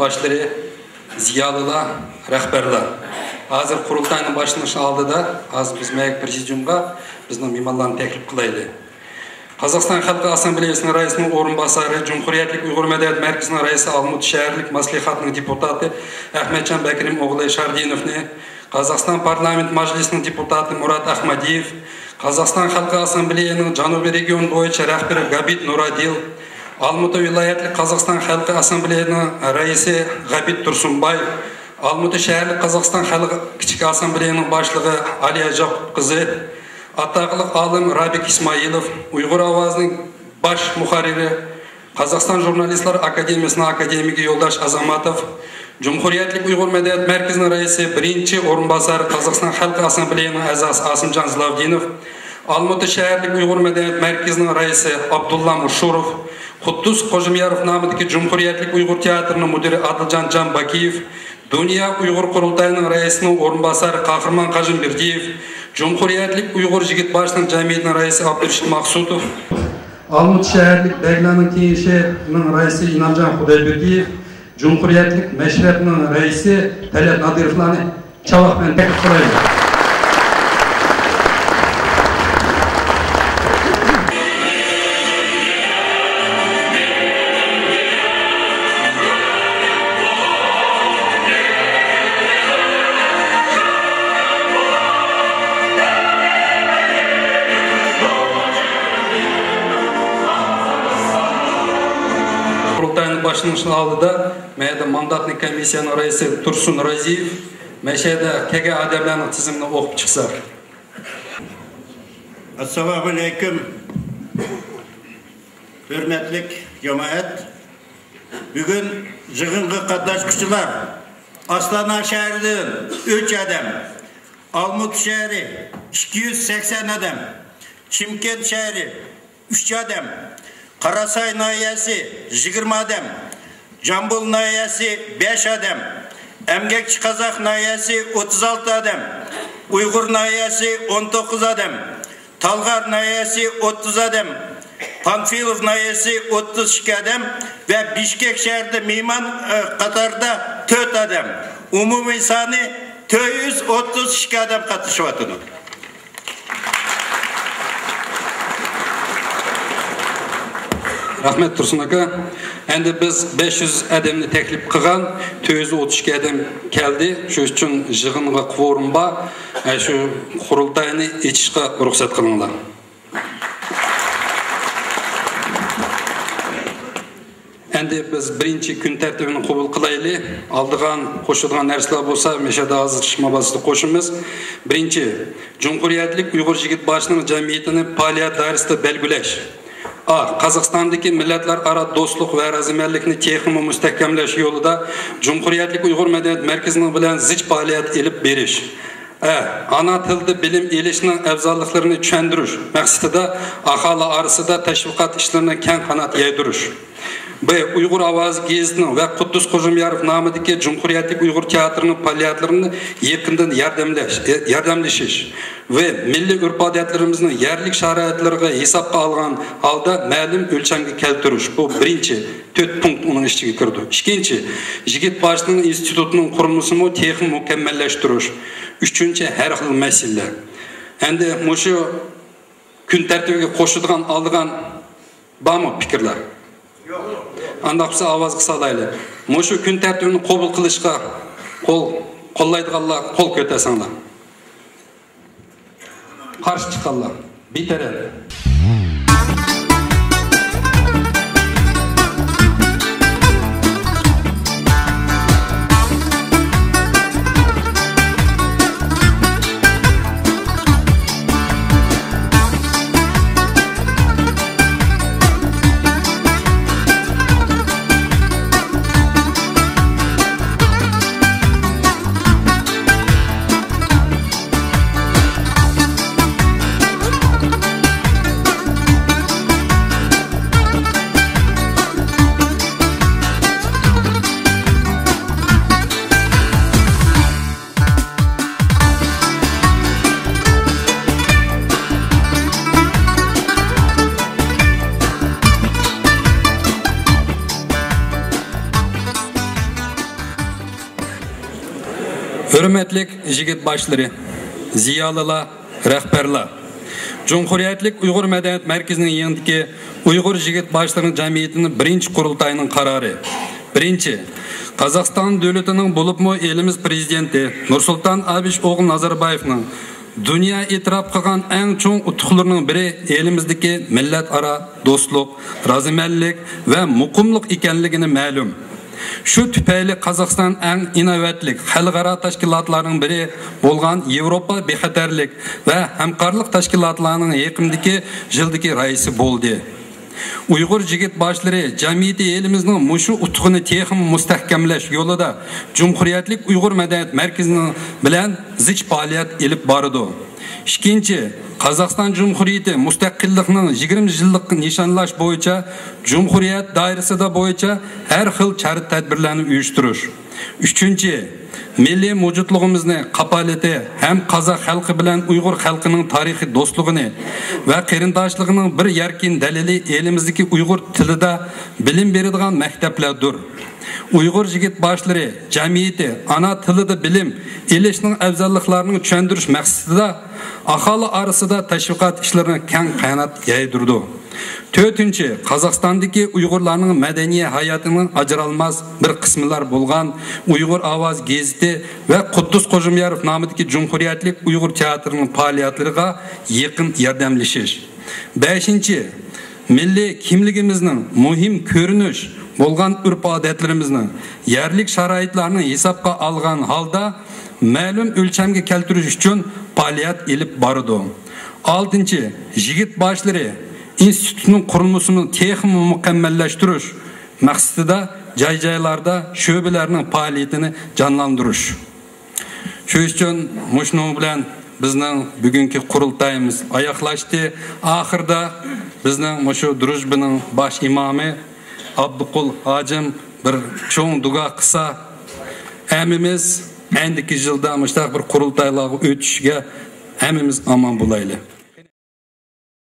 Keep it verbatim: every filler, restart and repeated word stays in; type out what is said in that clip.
باشلىرى، زىيالىيلار، رەھبەرلەر. ھازىر قۇرۇلتاينىڭ باشلىنىشى ئالدىدا ھازىر بىز مەيەك پرېزىدىيۇمغا بىزنىڭ مېھمانلارنى تەكلىپ قىلايلى. قازاقىستان خەلق ئاسسامبلېيەسىنىڭ رەئىسىنىڭ ئورۇنباسارى، جۇمھۇرىيەتلىك ئۇيغۇر مەدەنىيەت مەركىزىنىڭ رەئىسى، ئالمۇتا شەھەرلىك مەسلىھەتنىڭ دېپۇتاتى ئەخمەتجان بەكرىم ئوغلى شاردىنوفنى، قازاقىستان پارلامېنت مەجلىسىنىڭ دېپۇتاتى مۇرات ئەخمەدىيېف، قازاقىستان خەلق ئاسسامبلېيەنىڭ جەنۇبىي رېگىيون بويىچە رەھبىرى گابىت نۇرادىل، ئالمۇتا ۋىلايەتلىك قازاقىستان خەلق ئاسسامبلېيەنىڭ رەئىسى غابىت تۇرسۇنباي، ئالمۇتا شەھەرلىك قازاقىستان خەلق كىچىك ئاسسامبلېيەنىڭ باشلىقى ئالىيە جاقۇپ قىزى، ئاتاقلىق ئالىم رابىك ئىسمائىلوف، ئۇيغۇر ئاۋازىنىڭ باش مۇھەررىرى، قازاقىستان ژۇرنالىستلار ئاكادېمىيەسىنىڭ ئاكادېمىكى يولداش ئازاماتوف، جۇمھۇرىيەتلىك ئۇيغۇر مەدەنىيەت مەركىزىنىڭ رەئىسى، بىرىنچى ئورۇنباسار، قازاقىستان خەلق ئاسسامبلېيەنىڭ ئەزاسى ئاسىمجان زىلاۋدىنوف، ئالمۇتا شەھەرلىك ئۇيغۇر مەدەنىيەت مەركىزىنىڭ رەئىسى ئابدۇللا مۇشۇروف، قۇددۇس قوجۇمياروف نامىدىكى جۇمھۇرىيەتلىك ئۇيغۇر تىياتىرىنىڭ مۇدىرى ئادىلجان جانباكىيېف، دۇنيا ئۇيغۇر قۇرۇلتايىنىڭ رەئىسىنىڭ ئورۇنباسارى قاھرىمان قاجىمبېردىيېف، جۇمھۇرىيەتلىك ئۇيغۇر يىگىت باشلىق جەمئىيىتىنىڭ رەئىسى ئابدۇرېشىت ماقسۇتوف، ئالمۇتا شەھەرلىك بەگلەرنىڭ كېڭىشىنىڭ رەئىسى ئىنامجان خۇدايبېردىيېف، جۇمھۇرىيەتلىك مەشرەپنىڭ رەئىسى تەلەت نادىروفلارنى چاۋاك بىلەن تەكلىپ قىلايلى. قۇرۇلتاينىڭ باشلىنىشىنىڭ ئالدىدا مەيەردە مانداتنىي كومىسسىيەنىڭ رەئىسى تۇرسۇن رازىيېف مەشەدە كەلگەن ئادەملەرنىڭ تىزىمىنى ئوقۇپ چىقسا. ئەسسالامۇئەلەيكۇم، ھۆرمەتلىك جامائەت! بۈگۈن يىغىنغا قاتناشقۇچىلار، ئاستانا شەھىرىدىن ئۈچ ئادەم، ئالمۇتا شەھىرى ئىككى يۈز سەكسەن ئادەم، چىمكەنت شەھىرى ئۈچ ئادەم، قاراساي ناھىيەسى يىگىرمە ئادەم، جامبۇل ناھىيەسى بەش ئادەم، ئەمگەكچى قازاق ناھىيەسى ئوتتۇز ئالتە ئادەم، ئۇيغۇر ناھىيەسى ئون توققۇز ئادەم، تالغار ناھىيەسى ئوتتۇز ئادەم، پانفىلوف ناھىيەسى ئوتتۇز ئىككى ئادەم ۋە بىشكەك شەھىرىدە مېھمان، ئە، قاتاردا تۆت ئادەم. ئومۇمىي سانى تۆت يۈز ئوتتۇز ئىككى ئادەم قاتنىشىۋاتىدۇ. رەھمەت، تۇرسۇن ئاكا. ئەمدى بىز بەش يۈز ئادەمنى تەكلىپ قىلغان، تۆت يۈز ئوتتۇز ئىككى ئادەم كەلدى. شۇ ئۈچۈن يىغىنغا قۇۋۇرۇم بار. ئە، شۇ قۇرۇلتاينى ئېچىشقا رۇخسەت قىلىڭلار. ئەمدى بىز بىرىنچى كۈن تەرتىپىنى قوبۇل قىلايلى. ئالىدىغان، قوشىدىغان نەرسىلەر بولسا، مەشەدە ھازىرلىشىش ماباسىدا قوشىمىز. بىرىنچى، جۇمھۇرىيەتلىك ئۇيغۇر يىگىت باشلىقىنىڭ جەمئىيىتىنى پائالىيەت دائىرىسىدە بەلگىلەش. ئا، قازاقىستاندىكى مىللەتلەر ئارا دوستلۇق ۋە رازىمەنلىكنى تېخىمۇ مۇستەھكەملەش يولىدا جۇمھۇرىيەتلىك ئۇيغۇر مەدەنىيەت مەركىزىنىڭ بىلەن زىچ پائالىيەت ئېلىپ بېرىش. ئە، ئانا تىلدا بىلىم ئېلىشنىڭ ئەۋزەللىكلىرىنى چۈشەندۈرۈش مەقسىتىدە ئاھالە ئارىسىدا تەشۋىقات ئىشلىرىنى كەڭ قانات يايدۇرۇش. ب، ئۇيغۇر ئاۋازى گېزىتىنىڭ ۋە قۇددۇس قوجۇمياروف نامىدىكى جۇمھۇرىيەتلىك ئۇيغۇر تىياتىرىنىڭ پائالىيەتلىرىنى يېقىندىن ياردەملەش، ياردەملىشىش ۋە مىللىي ئۆرپ-ئادەتلىرىمىزنىڭ يەرلىك شارائىتلىرىغا ھېسابقا ئالغان ھالدا مەلۇم ئۆلچەمگە كەلتۈرۈش. بۇ بىرىنچى تۆت پونكىت ئۇنىڭ ئىچىگە كىرىدۇ. ئىككىنچى، يىگىت باشلىقنىڭ ئىنستىتۇتىنىڭ قۇرۇلمىسىمۇ تېخىمۇ مۇكەممەللەشتۈرۈش. ئۈچىنچى، ھەر خىل مەسىلىلەر. ئەمدى مۇشۇ كۈن تەرتىپىگە قوشىدىغان، ئالىدىغان بارمۇ پىكىرلەر؟ ئانداق بولسا ئاۋازغا سالايلى. مۇشۇ كۈن تەرتىپىنى قوبۇل قىلىشقا قول، قوللايدىغانلار قول كۆتەرسەڭلار. قارشى چىققانلار بىتەرەپ. ھۆرمەتلىك يىگىت باشلىرى، زىيالىيلار، رەھبەرلەر! جۇمھۇرىيەتلىك ئۇيغۇر مەدەنىيەت مەركىزىنىڭ يېنىدىكى ئۇيغۇر يىگىت باشلىرىنىڭ جەمئىيىتىنىڭ بىرىنچى قۇرۇلتايىنىڭ قارارى. بىرىنچى، قازاقىستان دۆلىتىنىڭ، بولۇپمۇ ئېلىمىز پىرېزىدېنتى نۇرسۇلتان ئابىش ئوغلى نازاربايېۋنىڭ دۇنيا ئېتىراپ قىلغان ئەڭ چوڭ ئۇتۇقلىرىنىڭ بىرى ئېلىمىزدىكى مىللەت ئارا دوستلۇق، رازىمەنلىك ۋە مۇقىملىق ئىكەنلىكىنى مەلۇم. شۇ تۈپەيلى قازاقىستان ئەڭ ئىناۋەتلىك خەلقئارا تەشكىلاتلارنىڭ بىرى بولغان ياۋروپا بىخەتەرلىك ۋە ھەمكارلىق تەشكىلاتلارنىڭ يېقىندىكى يىلدىكى رەئىسى بولدى. ئۇيغۇر يىگىت باشلىرى جەمئىيىتى ئېلىمىزنىڭ مۇشۇ ئۇتۇقىنى تېخىمۇ مۇستەھكەملەش يولىدا جۇمھۇرىيەتلىك ئۇيغۇر مەدەنىيەت مەركىزىنىڭ بىلەن زىچ پائالىيەت ئېلىپ بارىدۇ. ئىككىنچى، قازاقىستان جۇمھۇرىيىتى مۇستەقىللىقنىڭ يىگىرمە يىللىقىنى نىشانلاش بويىچە جۇمھۇرىيەت دائىرىسىدە بويىچە ھەر خىل چارە-تەدبىرلەرنى ئۇيۇشتۇرۇش. ئۈچىنچى، مىللىي مەۋجۇتلۇقىمىزنى، كاپالىتى ھەم قازاق خەلقى بىلەن ئۇيغۇر خەلقىنىڭ تارىخىي دوستلۇقىنى ۋە قېرىنداشلىقىنىڭ بىر يەركىن دەلىلى ئېلىمىزدىكى ئۇيغۇر تىلىدا بىلىم بېرىدىغان مەكتەپلەردۇر. ئۇيغۇر يىگىت باشلىرى جەمئىيىتى ئانا تىلىدا بىلىم ئېلىشنىڭ ئەۋزەللىكلىرىنى چۈشەندۈرۈش مەقسىتىدە ئاھالى ئارىسىدا تەشۋىقات ئىشلىرىنى كەڭ قانات يايدۇرىدۇ. تۆتىنچى، قازاقىستاندىكى ئۇيغۇرلارنىڭ مەدەنىي ھاياتىنىڭ ئاجرالماس بىر قىسمىلار بولغان ئۇيغۇر ئاۋازى گېزىتى ۋە قۇددۇس قوجۇمياروف نامىدىكى جۇمھۇرىيەتلىك ئۇيغۇر تىياتىرىنىڭ پائالىيەتلىرىغا يېقىن ياردەملىشىش. بەشىنچى، مىللىي كىملىكىمىزنىڭ مۇھىم كۆرۈنۈش بولغان ئۆرپ-ئادەتلىرىمىزنىڭ يەرلىك شارائىتلارنى ھېسابقا ئالغان ھالدا مەلۇم ئۆلچەمگە كەلتۈرۈش ئۈچۈن پائالىيەت ئېلىپ بارىدۇ. ئالتىنچى، يىگىت باشلىرى ئىنستىتۇتنىڭ قۇرۇلمىسىنى تېخىمۇ مۇكەممەللەشتۈرۈش مەقسىتىدە جاي-جايلاردا شۆبىلەرنىڭ پائالىيىتىنى جانلاندۇرۇش. شۇ ئۈچۈن مۇشۇنىڭ بىلەن بىزنىڭ بۈگۈنكى قۇرۇلتايىمىز ئاياغلاشتى. ئاخىرىدا بىزنىڭ مۇشۇ دۇرۇژبىنىڭ باش ئىمامى ئابدۇقۇل ھاجىم بىر چوڭ دۇئا قىلسا، ھەممىمىز ئەندىكى يىلدا مۇشۇنداق بىر قۇرۇلتايلارغا ئۆتۈشكە ھەممىمىز ئامان بولايلى.